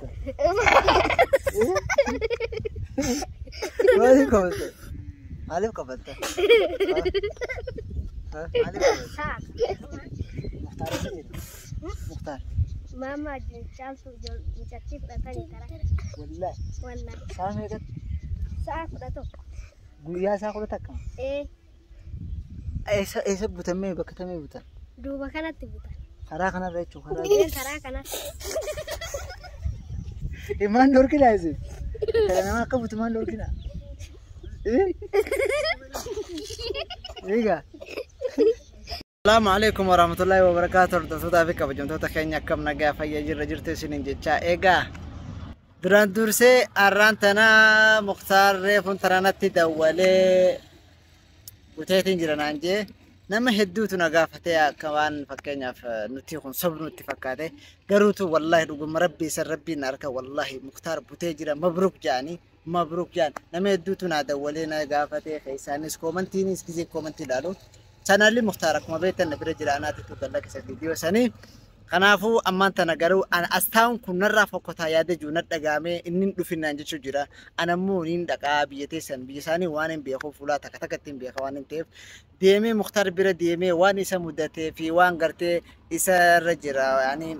kofalta? Maaliif kofalta? Maaliif kofalta? Maaliif kofalta? Muktaar eessa jira? Muktaar. Maama wajjin caaltuu mucattii fudhatanii karaa. Wallaahi. Wallaahi. Sa'a meeqatti? Sa'a 11. Guyyaa isaa 11? Ee. Eessa eessa butamee bakka tamee butan? Duuba kanatti butan. Karaa kanarra jechuun karaa. Ee, karaa kanatti. Maan dhorkinaa isin? Kana nama akka butu maan dhorkinaa? Egaa. Salaamu alaikum warahmatullahi wabarakatuh. Hordoftootaa fi kabajamtoota keenya, akkam nagaa fayyaa jirra jirtu isiniin jechaa. Egaa duraan dursee har'aan tana Muktaar reefuun tananatti dawwalee buteetiin jira naan jee. Nama hedduutu na gaafatee, akka waan fakkeenyaaf nuti kun sobnu itti fakkaate. Garuutu wallaahi dhuguma rabbii san rabbiin harka, wallaahi Muktaar butee jira, mabruuk jedhanii, mabruuk jedhan. Nama hedduutu na dawwalee na gaafatee, keessaanis koomantiinis gizee koomantii ilaalu. Chaanaalli Muktaar akkuma beektan na bira jira, anaatitu gad lakkisa viidiyoo sanii. Kanaafuu ammaan tana garuu as taa'uun kun narraa fokkotaa yaada jiru na dhagaamee, inni hin dhufinnaan jechuu jira. Anammoo niin dhaqaa biyya teessan, biyya isaanii waan hin beekuuf, fuulaa takka takka ittiin beeka waan hin ta'eef, deemee Muktaar bira deemee waan isa mudatee fi waan gartee isa irra jira, yaani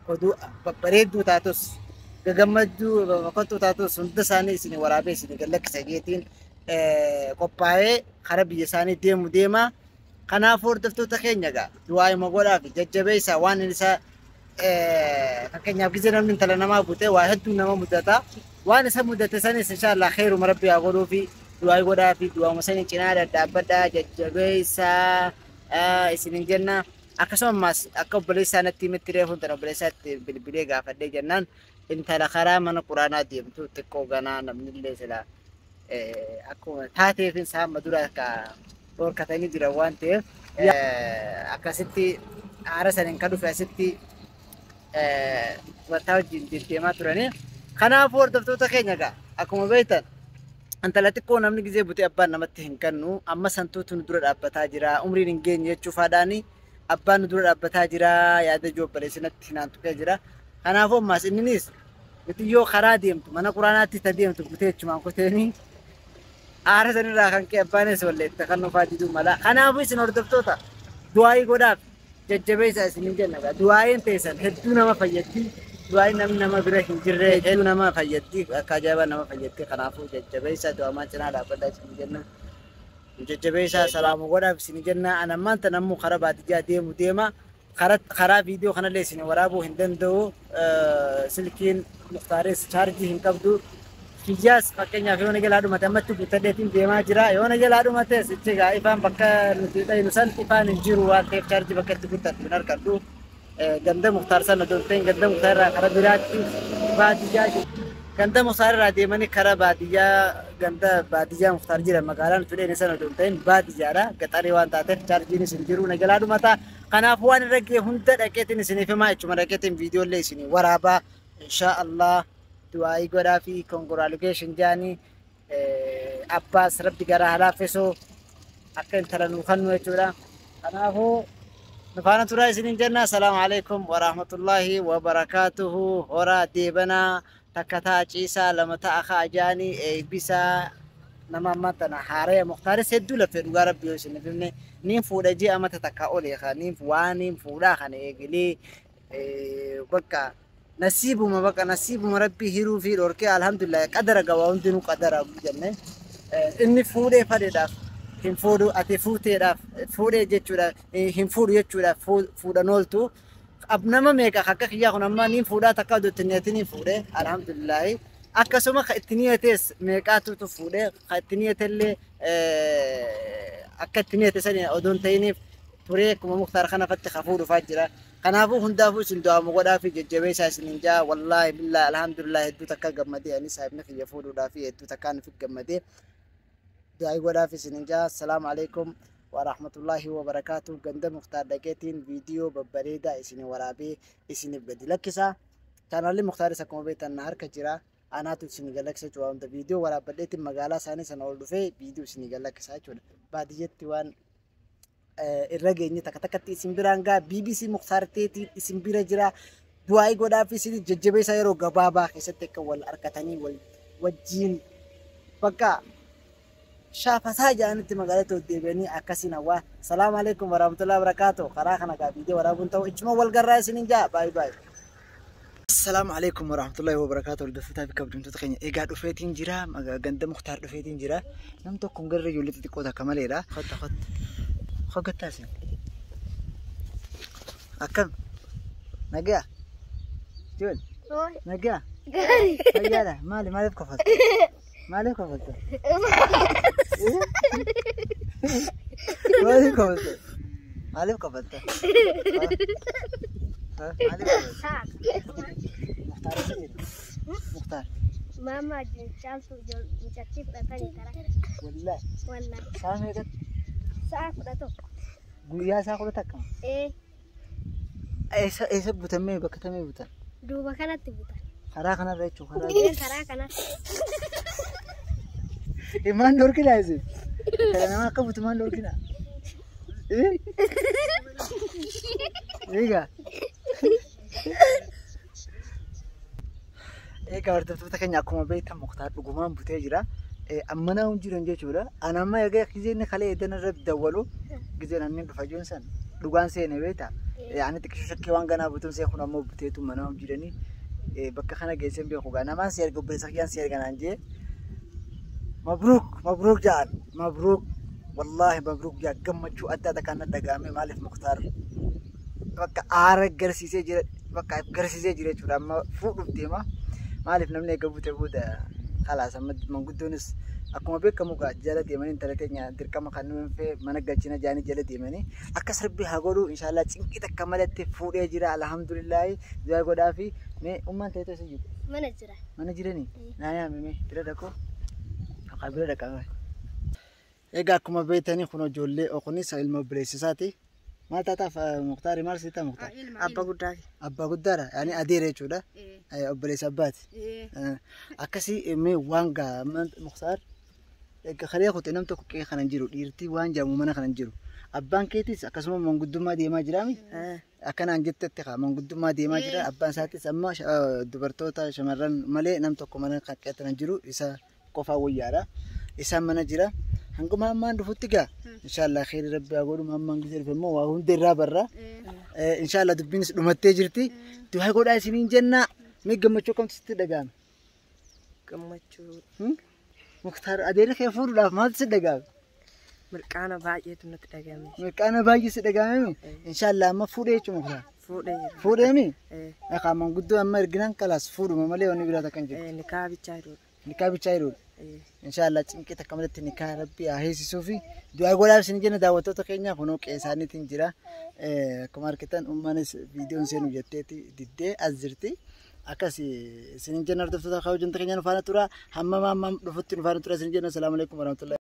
oduu babbareedduu taatus, gagammadduu bakkattuu taatus, hunda isaanii isin waraabee isin gad lakkisa jeetiin qophaa'ee karaa biyya isaanii deemu deema. Kanaafuu hordoftoota keenya, egaa du'aa'ima godhaa fi jajjabeessa. Waan isa fakkeenyaaf gizee namni intala namaa bute waa hedduu nama mudata. Waan isa mudate sanis inshaallah kheeruma rabbi haa godhuu fi du'aa'ii godhaa fi du'aa'uma sanii cinaa dhadhaabbadhaa jajjabeessa isinin jenna. Akkasuma ammaas akka obboleessaa natti himetti, reefuun tana obboleessaatti bilbilee gaafadhee jennaan, intala karaa mana quraanaa deemtu xiqqoo ganaa namni illee sila akkuma taateefin isaa amma dura akka dhorkatanii jiran waan ta'eef, akkasitti aara saniin kan dhufe asitti dubartaa wajjin deddeemaa turanii. Kanaafuu hordoftoota keenya, egaa akkuma beektan intala xiqqoo namni gizee butee abbaan namatti hin kennu. Amma santuutu nu dura dhaabbataa jira, umriin hin geenye jechuufaadhaani abbaan nu dura dhaabbataa jira yaada ijoo obboleessinatti hinaan tuqee jira. Kanaafuu ammaas inninis mitiyyoo karaa deemtu mana quraanaatti ta deemtu butee jechumaan kuteenii aara sanirraa kan ka'e abbaanis walleetta kan nufaa diduu mala. Kanaafuu isin hordoftoota du'aa'ii godhaaf jajjabeessa isinin jenna. Du'aa'iin teessan hedduu nama fayyaddi. Du'aa'iin namni nama bira hin jirre hedduu nama fayyaddi. Akka ajaa'ibaa nama fayyaddi. Kanaafuu jajjabeessa, du'aamaa cinaa dhaabbadhaa isinin jenna. Jajjabeessa, salaamu godhaaf isinin jenna. Ani ammaan tana ammoo karaa baadiyyaa deemu deema. Karaa viidiyoo kanallee isin waraabuu hin danda'u. Silkiin Muktaaris chaarjii hin qabdu. Kiyyaas fakkeenyaaf yoo na jalaa dhumate ammatti guuttadheetiin deemaa jira. Yoo na jalaa dhumates itti egaa ifaan bakka nuti dhaynu san ifaan hin jiru waan ta'eef, chaarjii bakka itti guuttadhu hin argadhu. Ganda Muktaar sana osoo hin ta'in ganda Muktaar irraa karaa biraatti baadiyyaa jiru. Ganda Muktaar irraa deemanii karaa baadiyyaa, ganda baadiyyaa Muktaar jira, magaalaa nuti dhayne sana osoo hin ta'in baadiyyaadha. Gaxarii waan taateef chaarjiinis hin jiru, na jalaa dhumata. Kanaaf waan irra ga'e hunda dhaqeetiin isiniif himaa jechuudha. Dhaqeetiin viidiyoolee isinii waraabaa. Inshaa Allah du'aa'ii godhaa fi congratulation jaanii, abbaas rabbi garaa halaaffisuu akka intala nuu kennu jechuudha. Kanaafuu nu faana turaa isiniin jenna. Salaamu alaikum warahmatullahi wabarakaatuhu. Horaa deebanaa, takka ta'a ciisaa, lama ta'a ka'a jaanii eebbisaa. Nama ammaa tana haaraya Muktaaris hedduu laffee, dhugaa rabbi yoo isin himne, niin fuudha jee amata takka olee niin waan niin fuudhaa kana eegalee bakka nasiibuma, bakka nasiibuma rabbii hiruu fi dhorkee. Alhamdulillah, qadara gabaa, hundinuu qadara jenne. Inni fuudhee fadheedhaaf hin fuudhu, ati fuuteedhaaf fuudhee jechuudha hin fuudhu jechuudhaaf fuudhan ooltu. Nama meeqa akka kiyyaa kun amma niin fuudhaa takka oduu itti niyatin hin fuudhe, alhamdulillah. Akkasuma ka itti niyatees meeqaatutu fuudhe, ka itti niyatellee akka itti niyate sani odoo hin ta'iniif turee, akkuma Muktaar kana fatti ka fuudhufaa jira. Kanaafuu hundaafuu isin du'aamu godhaa fi jajjabeessaa isinin jaa. Wallaahi billaahi, alhamdulillah, hedduu takka gammadee anis saahibni kiyya fuudhuudhaa fi hedduu takkaan nufi gammadee. Du'aa godhaaf isinin jaa. Assalaamu alaikum warahmatullaahi wabarakaatu. Ganda Muktaar dhaqeetiin viidiyoo babbareedaa isin waraabee isiniif gadi lakkisa. Chaanaalli Muktaaris akkuma beektan na harka jira. Anaatu isin gad lakkisa jechuudha. Wanta viidiyoo waraabbadheetiin magaalaa isaanii sana ol dhufee viidiyoo isin gad lakkisa jechuudha. Baadiyyatti waan irra geenye takka takkatti isin biraan gaa. BBC Muktaar teetiin isin bira jira. Du'aa'ii godhaa fi isin jajjabeessaa yeroo gabaabaa keessatti akka wal harkatanii wal wajjin bakka shaafataa jedhanitti magaalatti ol deebi'anii akkasiin hawaa. Salaamu alaikum warahmatullahi wabarakatuh. Karaa kana gaa viidiyoo waraabuun ta'u ichuma wal garraa isiniin jaa. Baay'ee baay'ee. Assalaamu alaikum warahmatullahi wabarakatuh. Hordoftoota fi kabajamtoota keenya egaa dhufeetiin jira. Ganda Muktaar dhufeetiin jira. Nam tokko hin garre ijoollee xixiqqoo takka maleedha. Hotta hotta. Hoggattaa isin. Akkam? Nagaa? Ijoollee? Nagaa? Fayyaadha? Maali maaliif kofalta? Maaliif kofalta? Maaliif kofalta? Maaliif kofalta? Maaliif kofalta? Muktaar eessa jira? Muktaar. Maama wajjin caaltuu mucattii fudhatanii karaa. Wallaahi. Wallaahi. Sa'a meeqatti? Sa'a 11. Guyyaa isaa 11? Ee. Eessa butamee bakka tamee butan? Duuba kanatti butan. Karaa kanarra jechuun karaa. Karaa kanatti. Maal dhorkinaa isin? Kana nama akka butu maal dhorkinaa? Egaa. Egaa hordoftoota keenya akkuma beektan Muktaar dhugumaan butee jira. Ammanaa hin jiran jechuudha. Ani amma egaa gizeen kalee edan irra dawwalu gizeen anni dhufa jiruun san dhugaan seene beektaa. Ani xiqqishu shakkii waan ganaa butuun see kun ammoo buteetu manaa hin jiranii bakka kana geesseen beeku gaa namaan si erga obboleessa kiyyaan si erga naan jee mabruuk mabruuk ja'an mabruuk wallaahi mabruuk ja'a gammachuu addaa takkaan na dhaga'ame maaliif Muktaar bakka aara garsiisee jira bakka garsiisee jira jechuudha amma fuudhuuf deema maaliif namni eega bute booda khalaas amma manguddoonis akkuma beekamu gaa jala deemanii intala teenya dirqama kan nuyi fee mana galchina jaanii jala deemanii akka sirbi haa godhu inshaallah cinqii takka malatti fuudhee jira alhamdulillaahi du'aa godhaa fi mee ummaan ta'e tosi jiru. Mana jira. Mana jiranii? Naa yaame mee bira dhaqoo? Haqaa bira dhaqaa. Egaa akkuma beektanii kun ijoollee kunis ilma obboleessisaati. Maal taataaf Muktaari maal siita Muktaar? Abbaa guddaati. Abbaa guddaadha. Yaani adeera jechuudha. Obboleessa abbaati. Akkasii mee waan gaa Muktaar egaa kalee kutee nam tokko qe'ee kana hin jiru dhiirtii waan jedhamu mana kana hin jiru. Abbaan keetis akkasuma manguddummaa deemaa jiraami. Akkanaan jettetti haa manguddummaa deemaa jira. Abbaan isaatis amma dubartoota shamarran malee nam tokko mana kan qe'ee kana hin jiru isa qofaa wayyaadha. Isaan mana jira. Hanguma ammaan dhufutti gaa inshaallah kheyri rabbi haa godhu ammaan gisee dhufe immoo waa hunda irraa barra. Inshaallah dubbiinis dhumattee jirti. Du'aa godhaa isiniin jenna. Mee gammachuu akkamtu sitti dhaga'ame? Gammachuu. Muktaar adeera kee fuudhuudhaaf maaltu sitti dhaga'ame? Mirqaana baay'eetu natti dhaga'ame. Mirqaana baay'ee sitti dhaga'ame? Inshaallah amma fuudhee jechuudha Muktaar. Fuudhee jira. Fuudheemi? Egaa manguddoo amma erginaan kalaas fuudhuma malee wanni biraa takka hin jiru. Nikaa bichaa jiruudha. Nikaa bichaa jiruudha. Inshaallah cinqii takka malatti nikaa rabbi haa heesisuu fi du'aa godhaaf isin jenna daawwattoota keenya kunoo qe'ee isaaniitiin jira. Akkuma argitan uummannis viidiyoon seenu jetteeti diddee as jirti. Akkas isin jenna hordoftoota kabajamtoota keenya nu faana tura. Hamma amma dhufutti nu faana tura isin jenna. Assalaamu alaikum warahmatullahi.